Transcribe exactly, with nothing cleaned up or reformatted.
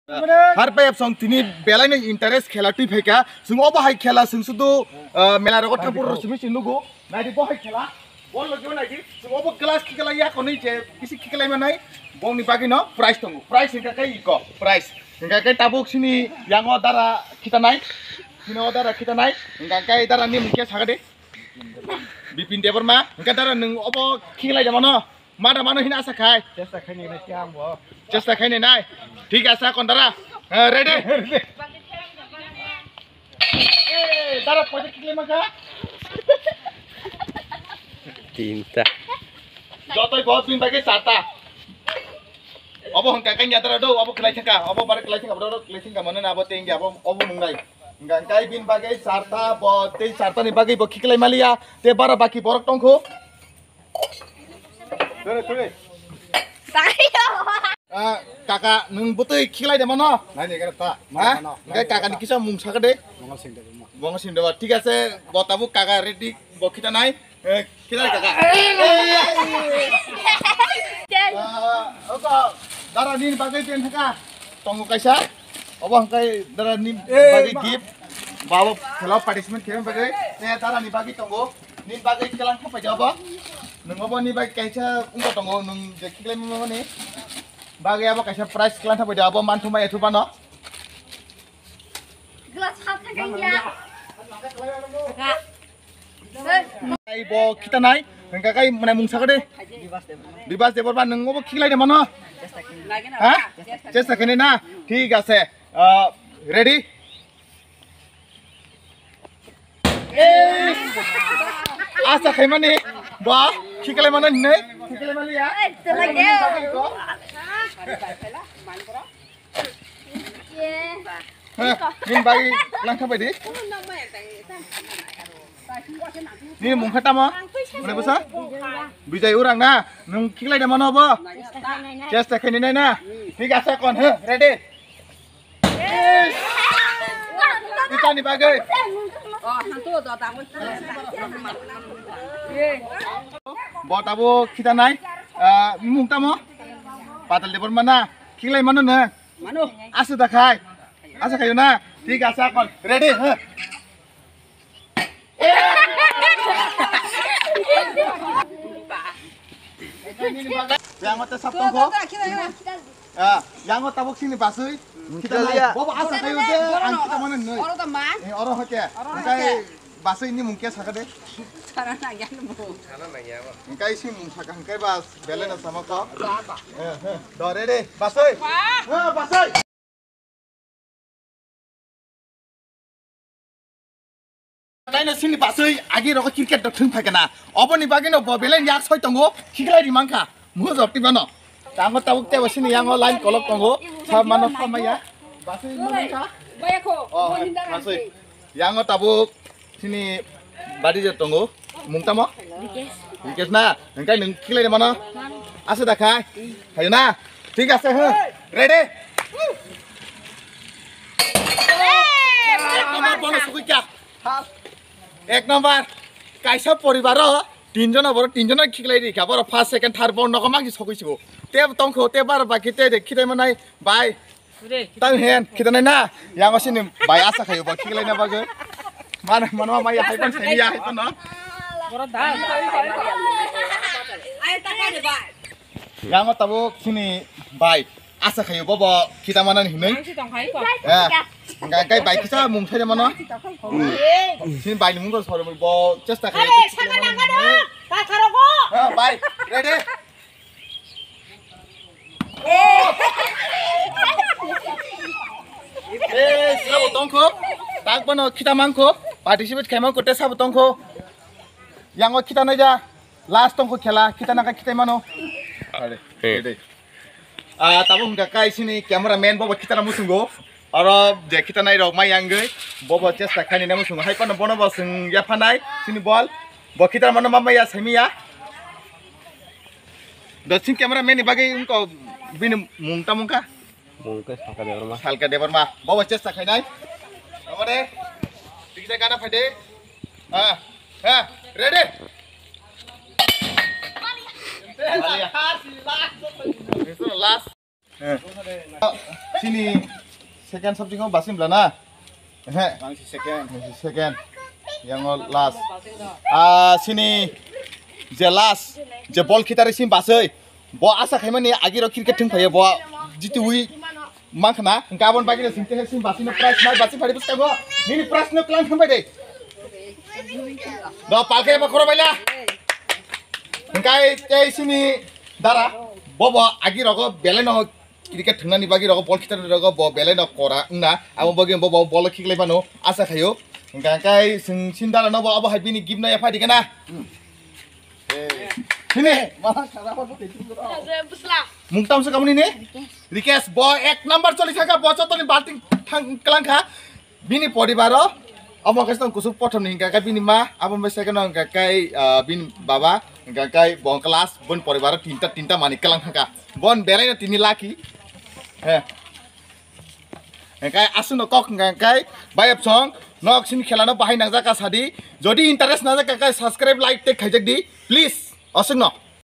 Har pai song tini belai no interest khela twi phaikha. Sung obo hai khela sung sudu, ah, mela rogo thapur simi sing nugo. Naidi bo hai khela. Bol logi naidi. Sung obo glass khiklai ya konwi je bisi khiklai manai. Bongni bagwi no prize tongo. Prize hingka kai iko. Prize. Hingka kai tabuk sini yango dara khitanai. Sini o dara khitanai. Hingka kai dara ni mungke sagade. Bipin Debbarma. Hingka dara nung obo khiklai jamano. Mada mano hina asa khai. Chesta khaini nai kya ang bo. Chesta khaini nai. Thik asa kon dara. Eh, ready? Eh, dara poisa kikle maka. Tinta. Jotoi bo bin bagi sata. Obo hongka kanya dara do, obo kelai thangka, obo bar kelai thangka, bro kelai thangka mano na obo tengge, obo, obo mungai. Hingka kai bin bagi sarta, bo tei sarta ni bagi bo kikle malia, te bara baki borok tongkho. Tayo. Ah, kaka, nung bwtwi khiklai de mano? Nai ni gara ta. Ha? Mano. Ngai kaka ni kisa mung saka de. Mongol Singh de mo. Mongol Singh de ba. Thik ase, bo tabuk kaka ready, bo khita nai. Eh, khita nai kaka. Ah, oka, dara nini bagwi ten thaka. Tongo kaisa. Obo hwnkhe dara nini bagwi gift. Babo khela participant khe bagwi. Eh, dara ni bagwi tongo. Nini bagwi kelang khapai de obo. Nung obo ni bagwi kaisa wngkha tongo, nung je khiklai mani. Bagwi abo kaisa prize kelang khapai de, abo manthu mai ethu bano. Glass half thangkha ya. Ai bo khitanai, hingka kai mane mung saka de. Bibas Debbarma, nung obo khiklai de mano? Ha? Chesta khaini na? Thik ase. Ah, ready? Asa khaimani ba khiklai mano hinai khiklai mani ya. Nin bai langkha bai di. Ni mung kha tamo? Mane busa? Bijai Urang na? Nung khiklai de mano bo? Chesta khaini nai na? Thik ase kon, he, ready? Itani bagwi. Bo tabo khitanai. Ah, mung tamo? Patal Debbarma na. Khiklai mano na? Mano. Asa da khai. Asa khayo na. Thik ase kon. Ready, ha? Yang mata sab tongkho. Ah, yang tabuk sini basui. Kita nai. Bobo asa kayu de, ang kita mana nai. Oro ta ma. Eh, oro hoke. Oro hoke. Engkai basui ni mungke saka de. Sana na yang mu. Engkai si mung saka engkai bas bele na sama ko. Eh, eh. Dore de, basui. Eh, basui. Taino sini basui agi rogo cricket do thung phaikana. Oboni bagino bo belai yak soi tongo, khiklai ri mankha. Muho jok tibano. Tango tabuk tebo sini yango line kolok tongo. Sa mano sa maya. Basui mankha. Baya kho. Oh, basui. Yango tabuk sini badi je tongo. Mung tamo? Rikesh. Rikesh na? Engkai nung khiklai mano? Asa da khai? Hayo na? Thik ase, huh? Ready? Ek number bono sukui kya? Ek number. Kaisa poribar o tinjon boro tinjon khiklai ri kha. Boro first, second, third bo nogo mangsi sokui sibo. Te tongkho, te bar baki te khitai manai bai. Tang hen, khitanai na, yang sini bai asa khayo ba khiklai na bagwi. Mana, mana ma ya hai pan sini ya hai pan no. Yang tabuk sini bai asa khayo bobo khita mana hinui. Eh, engkai bai kisa mung sai mano. Sini bai mung ko sor bo chesta khayo. Eh, bai, ready? Eh, sabo tongkho. Tak bono khita mangkho. Participate khai mangkho te sabo tongkho. Yango khita nai da. Last tongkho khela. Khita naka khita mano. Are, ready. Ah, tabo hingka kai sini camera man bobo khita na musungo. Oro je khita nai rok mai yangwi. Bobo chesta khai ni na musungo. Hai pano bono bo sung ya phanai. Sini bol. Bo khita mano mama ya semi ya. Dosing camera man ni bagwi wngkha bini mung tamo wngkha? Mung khe Salka Debbarma. Salka Debbarma. Bobo chesta khainai. Bobo de. Tiksa gana phai de. Ha. Ha. Ready? Last. Sini second subject o basim bla na? He. Ang si second. Second. Yang o last. Ah, sini je last, je ball khitari sim basai. Bo asa khaimani agi ro cricket thung phaiya bo jitiwi mankha na. Gabon bagina singte he sim basino prize nai basi phari bwskango. Nini prize no klang khambai de. Do palke ba khoro baila. Hingkai tei sini dara bobo agi rogo belai no cricket thwngnani bagwi rogo ball khitarni rogo bo belai no kora wngna abo bagwi bo bo ball khiklai mano asa khayo. Hingkai sing sin dara no bo abo hai bini gift no yapha dikana. Sini mungtam se kamuni ne? Rikesh bo ek number choli thangka bo chotoni balting thang klangkha. Bini poribaro omo khe tong kusuk pothomni hingka khe bini ma abo bai second hingka khe bini baba hingka khe bo class bon poribaro tinta tinta mani kelang thangka bon beraino tini laki he hingka aswkno kok hingka khe bayap song nok sini khelano bahai nangjak ka sadi jodi interest nangjak ka khe subscribe like tei khaijak di please aswkno.